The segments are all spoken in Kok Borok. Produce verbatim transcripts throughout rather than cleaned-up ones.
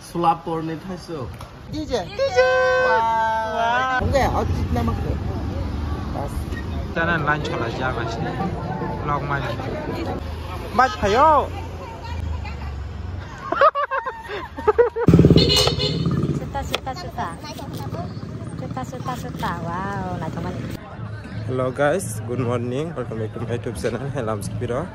Sula porni thaisu. D J. D J. Wow. Wow. Enggak, outfit nama ke. Pas. Tanan line chola jaga sini. Log mani. Mas phayo. Suta, suta, suta. Suta, suta, suta. Wow, naithokmani. Hello guys, good morning. Welcome back to my YouTube channel. Hai lam skipiro.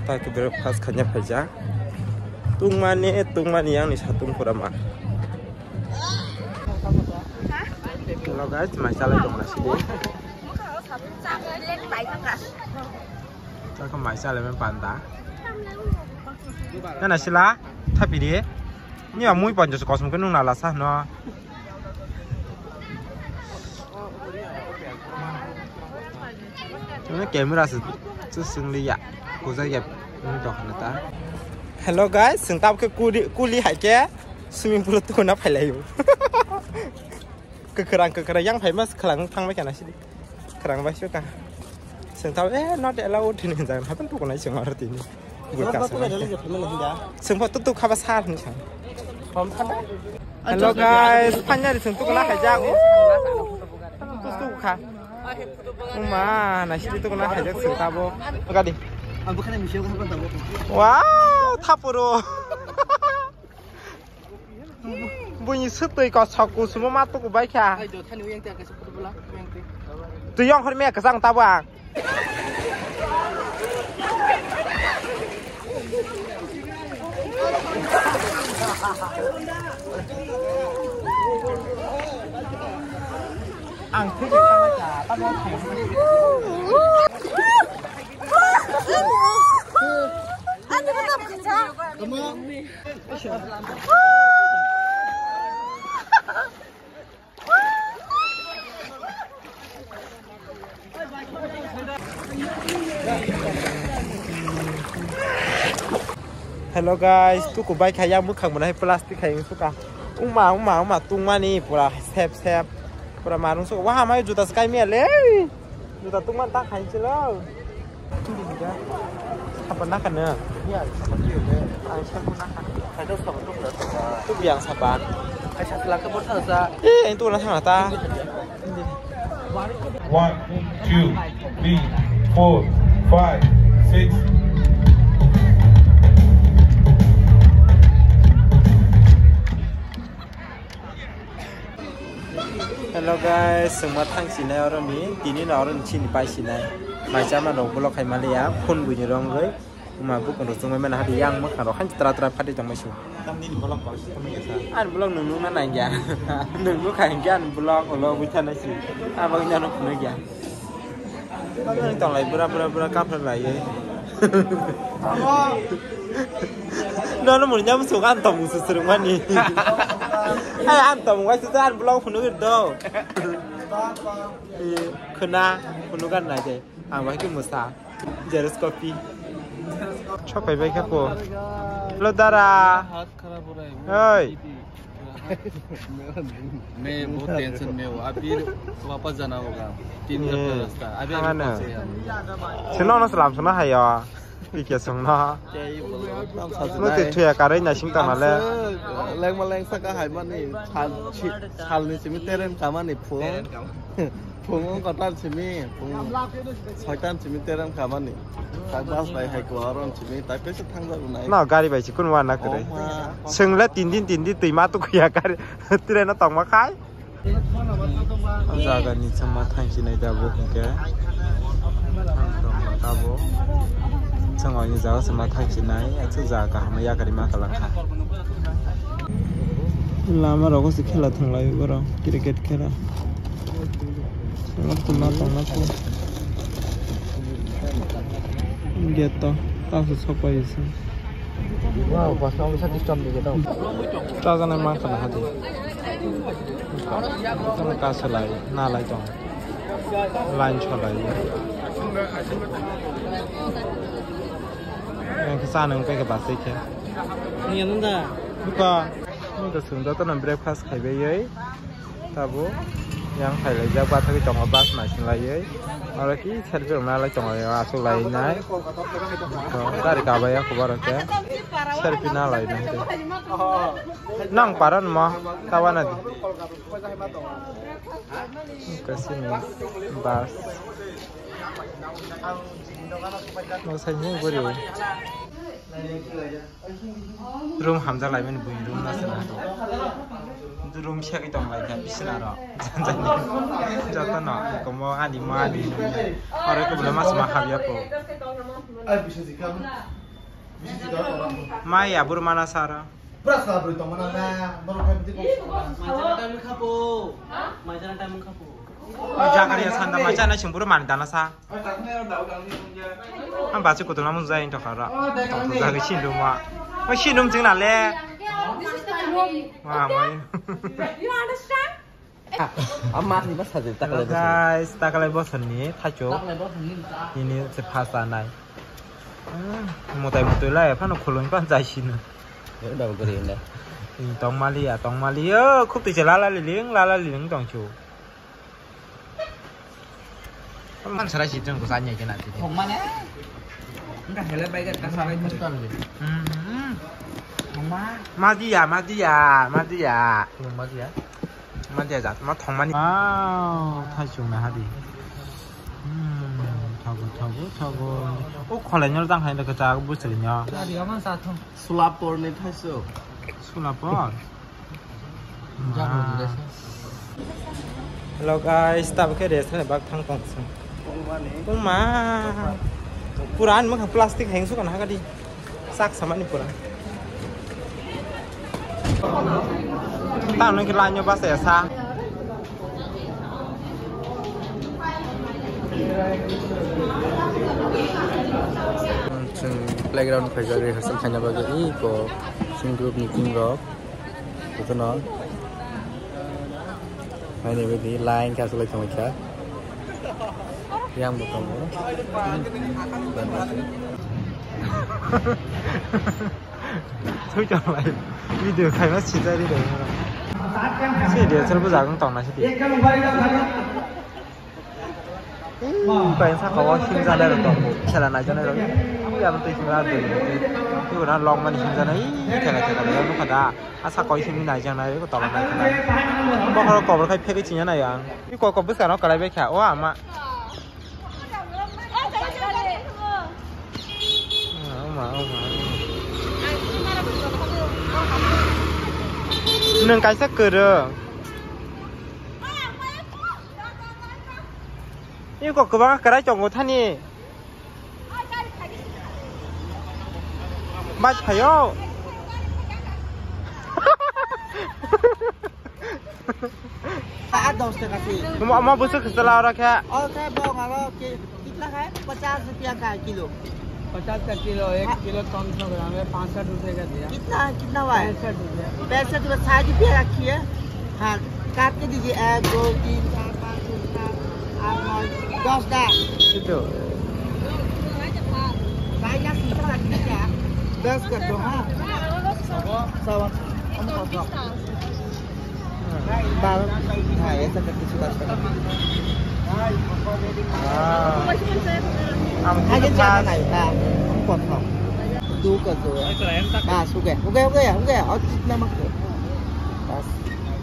Ta ke breakfast khanya phaijak. Tungmani, tungmani yang ni satung pura ma. Hello guys, mai chalai tong na sidi. Chakha mai chalai men panda. Na na sila, thapiri. Ni amui panjo kosong ke nung na lasa no. Ini camera se, se sing liya. Kuza ya, ini dok na ta. Hello guys, sing tab ke kuli, kuli hai ke swimming pool tu na phailai. Kekerang, kekerang yang phai mas kelang thang bai kana sidi. Kerang bai suka. Sing tab, eh, not allowed ini jang. Hapan tu kena sing arti ini. Gue kasih. Sing pho tu tu khaba sar ni sang. Hello guys, panjari sing tu kena haja. Tu tu kha. Uma, na sidi tu kena haja sing tabo. Gadi. Wow, thapuro. Buini swtwi kosok kusumo ma tuku bai kha. Ai, do thani uyang te, kaisa photo bola, uyang te. Twi yong hor me kwchang tabo ang. Ang thwi kha, tamo thwi. Hello guys, tuku bai kha yang bwkhang mwnai plastic hai wngsuka. Uma, uma, uma, tungmani pura sep, sep. Pura marung suka. Wah, mai juta skai mia le. Juta tungman ta khai chilo. Sapa nakha no? Ang sapa nakha. Tubi ang sapa. Eh, ang tu na thang ta. One, two, three, four, five, six. Hello guys, chwng ma thang sinai oro ni, tini no oro ni chini pai sinai. Mai chama rok vlog khai maliya, phone buini rong rwi. Wngma bukung rok chwngwi mano hadi yang mwkhang rok haino tra tra phatwi tongmai su. Ani vlog nwng nukna nangya. Nwng nukha hinkhe ani vlog ulo bwtharnai si. Ang bagwi nano phunukya. Ani tonglai bura bura bura kaphra laiwi. Nono muni nyamsuk ani tongmung se swrwngmani. Ai ani tongmung waisa ani vlog phunukgwi do. Khwna phunukgwi naide. Ang bai khe mwsa. Xerox copy. Sok phai bai khe po. Hello, dara. हाथ खराब हो रहा है। Oi. मैं बहुत टेंशन में हूँ। अभी वापस जाना होगा। तीन घंटा रास्ता। अभी, अभी पहुंचे हम। Sino no salam sino hayo. Ike song no. No te thuya karai na sing tang le. Lengma lengsa ka hai mani sal, sal ni simi teren kamani phone. Phung wngkha tan simi, phung soitan simi terang khamani. Tak bus bai hai kua aron simi, tak khe se thangjago nai. No, gari bai se kunu wana kwrwi. Oh ma. Chwng le tin din, tin din twi ma tukhuya gari. Train no tongma khai. O jaga ni chwng ma thang sinai da bo hinkhe. Thang tongma tabo. Chwng o ni jaga chwng ma thang sinai, aswk jaga kaham yakari ma kwlwng kha. Lama rogo se khela thang lai borok, cricket khela. Tongma tongma tong. Gate to, tang se sok pai se. Wow, bus no bisa disturb di gate. Ta jana ma kana hadi. Tang ka salai, na lai tong. Line salai. Yang ke sana ke ke bus ke. Ni yang da. Buka. Ni da sunda to na breakfast khai bai. Tabo yang phailai jak bathagwi tongo bus naising laiwi. Oro ki selfie rok nalai tongo, aswk lai nai. To gari kabai ya, kobar rok khe selfie nalai nai. Nang paron mo, tawana di. Kasini bus. Mo sai ni guri. Room hamjak lai mani buini room na sina. Room se ki tong lai kha bisna ro. Joto no komo ani ma ani. Oro ko bole mas ma habya ko. Maya buru mana sara. Bura sala buri tong mana na, borok hai bidi kok. Mai jana time khapo. Mai jana time khapo. Jagari ya sanda mai jana sing buru mani dana sa. Ang bachi kutul namun jai into khara. Jagari sinduma. Mai sindum jing na le. This is the room. Wah, mai. You understand? Ama ni basa de. Hello takle basa. Guys, takalai bosoni thacho. Takalai bosoni ta. Ini se phasa nai. Ah, mutai mutai lai phano khulung pan jai sino. Yo da gori inda. Ini tong mali ya, tong mali yo, khuk tise lala liling, lala liling tong chu. Man sarai si tong ko sanya kena tite. Thong mane? Enggak hele bai ga kasa bai. Hmm. Mama. Madia, madia, madia. Mama dia. Madia jat ma thong mani. Wow, thai chung na hadi. Hmm, thago, thago, thago. O kholai nyor dang hai da ka cha bu sri nyor. Madia man sa thong. Sulapur ni thaisu. Sulapur? Hello guys, tabuk khe rest khainai bak thang tong sung. Uma. Pura ani mwkhang plastic heng sukha na hagadi. Sak samani pura. Tang nang khe lanyo basa ya sa. Chwng playground phaijak rehearsal khaina bagwi iko chwng group ni team rok jotono haini bagwi line khe achuk lai tongwi kha. Yang bo tongo. Thui tong lai. Video khaima sijari de. Si de sel bujak wng tong na sidi. Bai saka o himjak nai rok tongo. Khela nai jak nai rok. Yang twi sima de. Ibo na long mani himjak nai. Khela khela de nukha da. Asa koi simi nai jak nai ko tolong nai khela. Bokhoro kobor khai phegwi chini nai ang. Iko ko bwskango kwlai bai kha. O ama. Nwng kaisa kwrwng. Iko kwbangma kwrai tongo thani. Bus phaio. आठ दस टका से। Omo, omo bwswk kwchwla oro khe. और क्या भाव मारो कि कितना है? पचास रुपया का किलो। पचास का किलो, एक किलो पाँच सौ ग्राम है, पाँच सौ रुपये का दिया। कितना है? कितना हुआ है? पैंसठ रुपये। पैंसठ रुपये, साठ रुपये रखिए। हाँ, काट के दीजिए। एक, दो, तीन, चार, पाँच, छः, सात, आठ, नौ, दस दा। Ito. भाई, आप कितना रखिए क्या? दस कर दो, हाँ। सवा, हम कर दो। Bal. Ha, esa ke kichu kasta. Ah. Ang aja kita jangan pas. Ayo, nah, nah, ang potong. Dua ke tu. Bas, oke, oke, oke, oke. Oh, nama ke. Bas.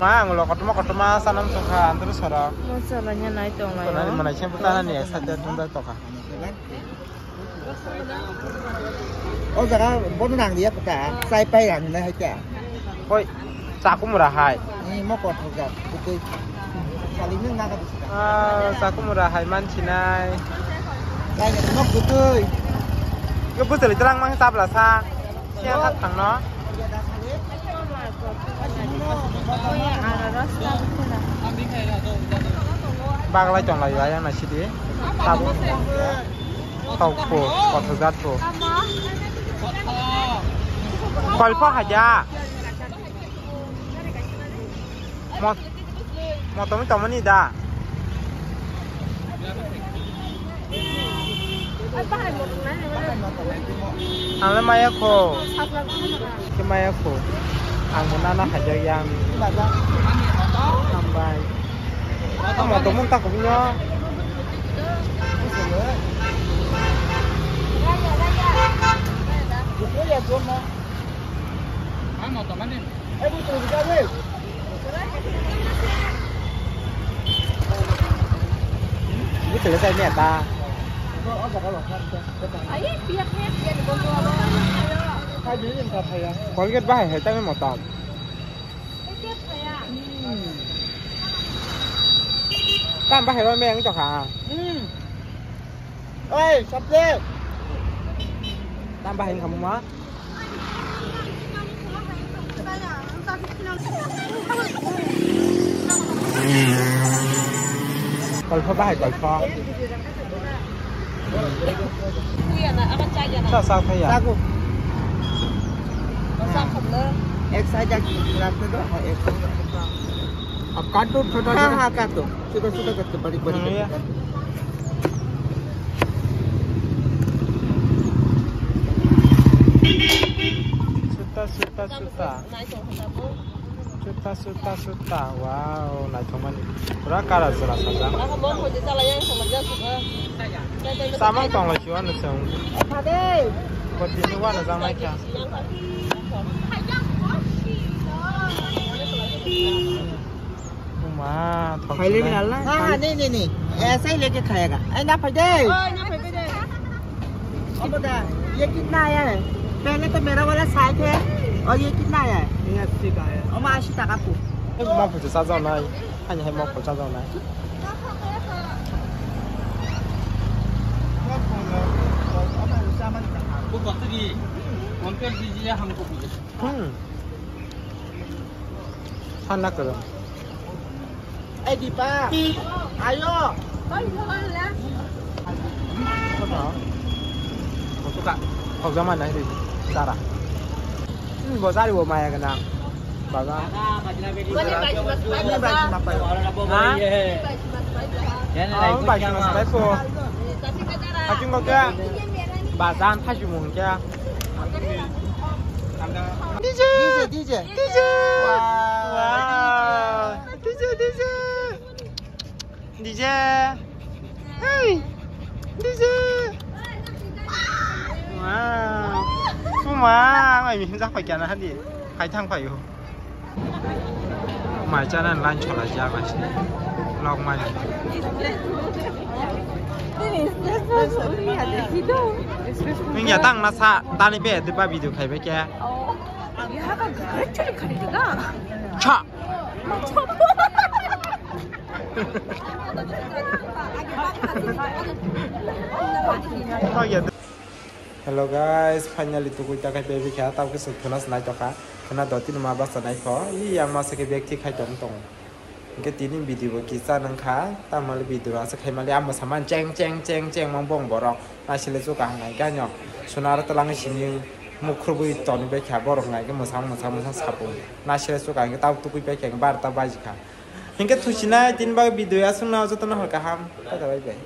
Ma, ang lo kotoma kotoma sanam sokha, antar sora. Masalahnya naik dong lah. Kona ya. Mana siapa tahan ya, satu tunda toka. O jaga bono nang liya pata, sai pai rang na hai ta. Hoi, chakumura hai. Ni mo ko thok jak, kutui. Sali nung na ka bisi. Ah, chakumura hai man chinai. Sai ka mo kutui. Yo butali terang mang tabla sa. Siya tat tang no. Baglai tong lai ayang na sidi. Tabuk. Tau po, kothok jat po. Kolpo haja. Mot-, motom tomoni da. Ang le maya kho. Ke maya kho. Ang bo nana hajak yang. Hambai. Motom mung ta kubinyo. Buchwla chai maya ta. Colgate bahai hai chai motom. Tam bahai rw meng tokha. Oi, chocolate. Tam bahai wngkha mama. Kolpho bahai kolpho. Sa sa thaya. Tago. Ek side jak rakte do, ha, ek side. Ab kato chota chota. Ha, ha, kato. Chota chota karke badi badi karke. Suta, suta, suta. Suta, suta, suta. Wow, naithokmani. Pura kara chwla sajak. Samang tongla chiwa nusung. Kotini wana jang naikha. Uma, thok. Khaile chwla. Hala, hala, nahi, nahi, nahi. Aisa hi leke khayega. Ai, na phai de. Oi, na phai de. Ye kitna aaya hai? Pehle to mera wala sait hai. Aur ye kitna aaya hai? Ye assi ka aaya. Oma, assi taka pu. Mokol cha jao nai. Ani hai mokol cha jao nai. वो कॉफी भी, फोन पे दीजिए हमको भी। Hmm. Sana kwrwng. Ei Dipa, ayo. Koto? Koto ka? Khokjakma nai ri, dara. Hmm, bo jari bo maya gwnang. Baga. Ini baju mas baik. Ha? Oh, baju mas baik po. Hacing kok ya? Bazan thaji mung kya? D J, D J, D J. Wow. D J, D J. D J. Hey. D J. Wow. Suma, ngai mi hinjak pai kya na hadi. Hai thang pai yo. Mai chana line chola jak nai. Log mai. Nung ya tang na sa tani pe de ba video khai be kya. Cha. Hello guys, finally tukui ta khai baby kha, tamo khe swk khwna se naitokha. Khwna doti no ma basa naikho. Yang masa khe bag thik khai tong tong. Hingke tini video bo kisa nangkha, tamale video rasa khai mali amo saman cheng cheng cheng cheng mang bong borok. Naisile chuka hangai ganyo. Sunar talang sini mukhurui toni bekha borok ngai ke mwsang mwsang mwsang sapung. Naisile chuka hingke tamo tukui bekha barta baji kha. Hingke thusinai tini bagwi video aswkno jotono hor kaham. Tada bai bai.